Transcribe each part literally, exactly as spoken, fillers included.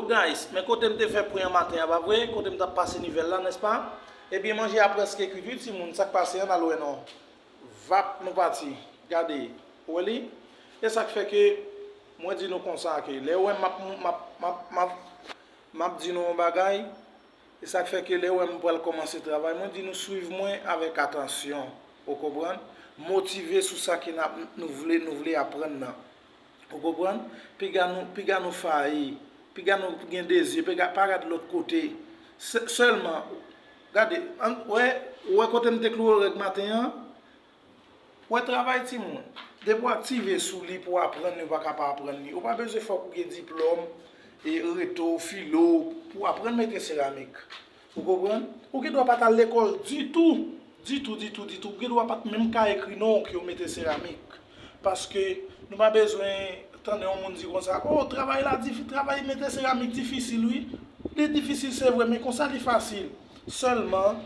Guys, men kote m te fè pwen an maten an, pa vre? Kote m t ap pase nivèl la, nèspa? Ebyen, manje a prèske kwit, wi, timoun, sa k pase an, n al wè non. Vap, nou pati. Gade, ou wè li? E sa k fè ke mwen di nou konsa ke lè ou wè m ap, m ap, m ap, m ap, m ap di nou yon bagay, e sa k fè ke lè ou wè m pral kòmanse travay, mwen di nou swiv mwen avèk atansyon, ou konprann? Motive sou sa ke n ap, nou vle, nou vle aprann nan. Ou konprann? Piga nou, piga nou fayi, piga nou gen de zye, piga pa gad lòt kote. Sè-, sèlman, gade, an, wè, wè kote m te klouwe règ maten an? Wè travay timoun. Depi w aktive sou li pou w aprann li, ou pa ka pa aprann li. Ou pa bezwen fòk ou gen diplòm, e reto, filo, pou w aprann mete seramik. Ou konprann? Ou gen dwa pa t al lekòl ditou, ditou, ditou, ditou. Ou gen dwa pa t menm ka ekri non w ke w mete seramik. Paske nou pa bezwen tande yon moun di konsa, "O, travay la difi-, travay mete seramik difisil, wi." Li difisil, se vre, men konsa li fasil. Sèlman,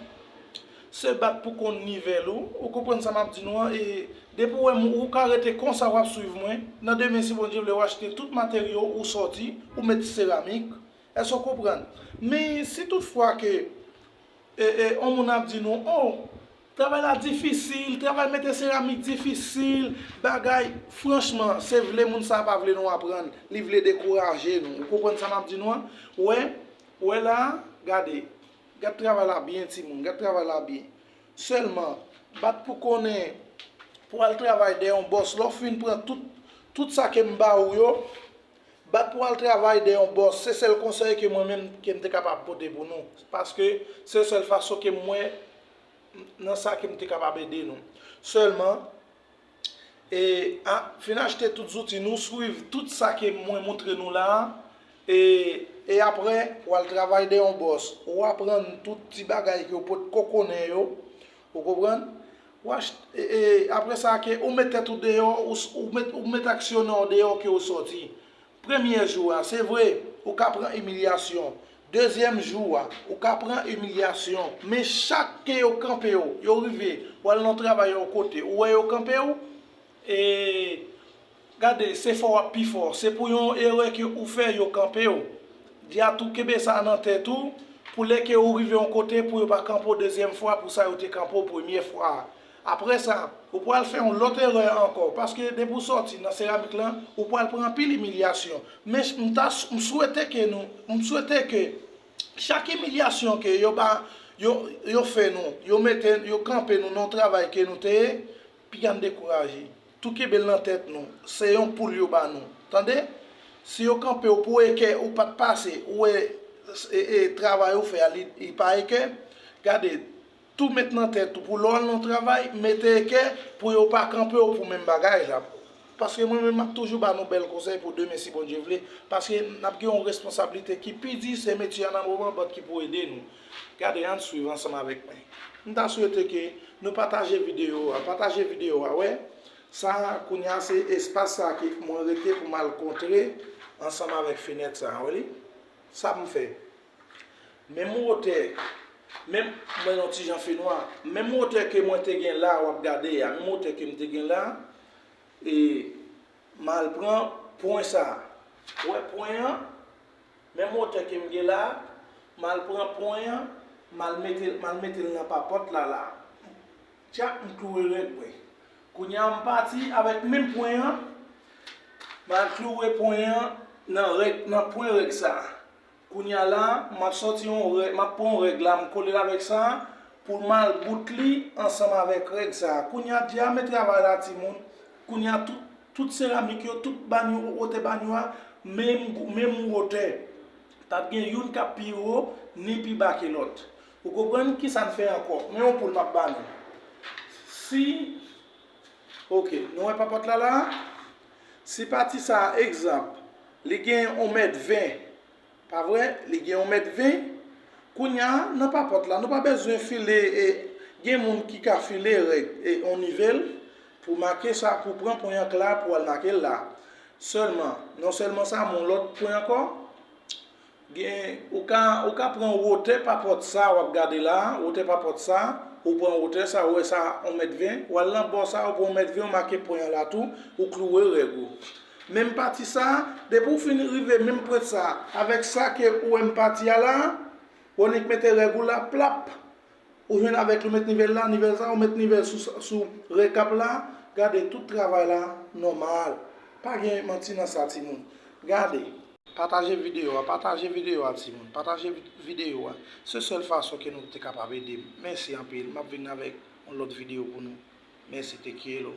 se bat pou konn nivèl ou. Ou konprann sa m ap di nou an? E depi w wè m, ou ka rete konsa, w ap swiv mwen. Nan demen, si Bondye vle, w achte tout materyo, ou sòti, ou met seramik. Èske w konprann? Men si toutfwa ke, e, e, yon moun ap di nou, "O, travay la difisil, travay mete seramik difisil, bagay," franchman, se vle moun sa a pa vle nou aprann, li vle dekouraje nou. Ou konprann sa m ap di nou an? Wè, wè la, gade. Gad travay la byen, timoun, gad travay la byen. Sèlman, bat pou konnen, pou al travay dèyè yon bòs, lè w fin pran tout, tout sa ke m ba ou yo, bat pou al travay dèyè yon bòs, se sèl konsèy ke mwen menm, ke m te kapab pote pou nou. Paske se sèl fason ke m wè nan sa ke m te kapab ede nou. Sèlman, e, a, fin achte tout zouti nou, swiv tout sa ke mwen montre nou la a, e, e apre, w al travay dèyè yon bòs, ou aprann tout ti bagay ke w potko konnen yo, ou konprann? Ou achte, e, e, apre sa, ke ou met tèt ou deyò, ou, ou met, ou met aksyonè w deyò ke w sòti. Premye jou a, se vre, ou ka pran imilyasyon. Dezyèm jou a, ou ka pran imilyasyon. Men chak ke yo kanpe w, yo rive, w al nan travay yon kote, ou wè yo kanpe w, e, gade, se fò w ap pi fò. Se pou yon erè ke ou fè, yo kanpe w. Di a tou, kenbe sa nan tèt ou, pou lè ke ou rive yon kote, pou yo pa kanpe w dezyèm fwa, pou sa yo te kanpe w premye fwa a. Apre sa, ou pral fè yon lòt erè ankò, paske depi w sòti nan seramik lan, ou pral pran anpil imilyasyon. Men m ta s-, m swete ke nou, m swete ke chak imilyasyon ke yo ba, yo, yo fè nou, yo mete, yo kanpe nou nan yon travay ke nou te ye, piga n dekouraje. Tou kenbe l nan tèt nou, se yon poul yo ba nou. Tande? Si yo kanpe w pou ekè ou pa t pase, ou wè, e, e, travay ou fè a, li, li pa ekè, gade, tou met nan tèt ou pou lè w al nan travay, mete ekè pou yo pa kanpe w pou menm bagay la. Paske mwen menm, m ap toujou ba nou bèl konsèy pou demen, si Bondye vle. Paske n ap gen yon responsablite ki pi di, se metye a nan moman bat ki pou ede nou. Gade, ann swiv ansanm avèk mwen. M ta swete ke nou pataje videyo a. Pataje videyo a, wè. Sa a, kounye a, se espas sa a ke mwen rete pou m al kontre ansanm avèk fenèt sa a, wè li? Sa m fè. Menm wotè, menm, mwen yon ti jan fenwa, menm wotè ke mwen te gen la, w ap gade a, menm wotè ke m te gen la, e m al pran pwen sa a. Ou wè pwen an? Menm wotè ke m gen la, m al pran pwen an, m al mete, m al mete l nan papòt la, la. Tchak, m klouwe règ mwen. Kounye a, m pati avèk menm pwen an, m al klouwe pwen an nan règ, nan pwen règ sa a. Kounye a la, m ap sòti yon règ, m ap pran yon règ la, m kole l avèk sa a, pou m al bout li ansanm avèk règ sa a. Kounye a, dyamèt travay la, timoun, kounye a, tout, tout seramik yo, tout banyo, wotè banyo a, menm, menm wotè. Pa t gen youn k ap pi wo, ni pi ba ke lòt. Ou konprann? Kisa n fè ankò? Men yon poul m ap ba nou. Si, oke, nou wè papòt la la a? Si pati sa a, egzanp, li gen yon mèt ven, pa vre? Li gen yon mèt ven. Kounye a, nan papòt la, nou pa bezwen file, e, gen moun ki ka file règ, e, yon nivèl, pou make sa, pou pran pwen an k la, pou al make l la. Sèlman, non sèlman sa, men yon lòt pwen ankò, gen, ou ka, ou ka pran wotè papòt sa, w ap gade la, wotè papòt sa, ou pran wotè sa, ou wè sa, yon mèt ven, w al nan bò sa, ou pran yon mèt ven, ou make pwen an la tou, ou klouwe règ ou. Menm pati sa, depi w fin rive menm pwent sa, avèk sa ke ou wè m pati a la, Ronik mete règ ou la, plap. Ou jwenn avèk li, ou met nivel la, nivel sa, ou met nivel sou, sou rekap la. Gade, tout travay la nòmal. Pa gen manti nan sa, timoun. Gade. Pataje videyo a, pataje videyo a, timoun. Pataje vi- videyo a. Se sèl fason ke nou te kapab ede m. Mèsi anpil. M ap vin avèk yon lòt videyo pou nou. Mèsi, te kyelo.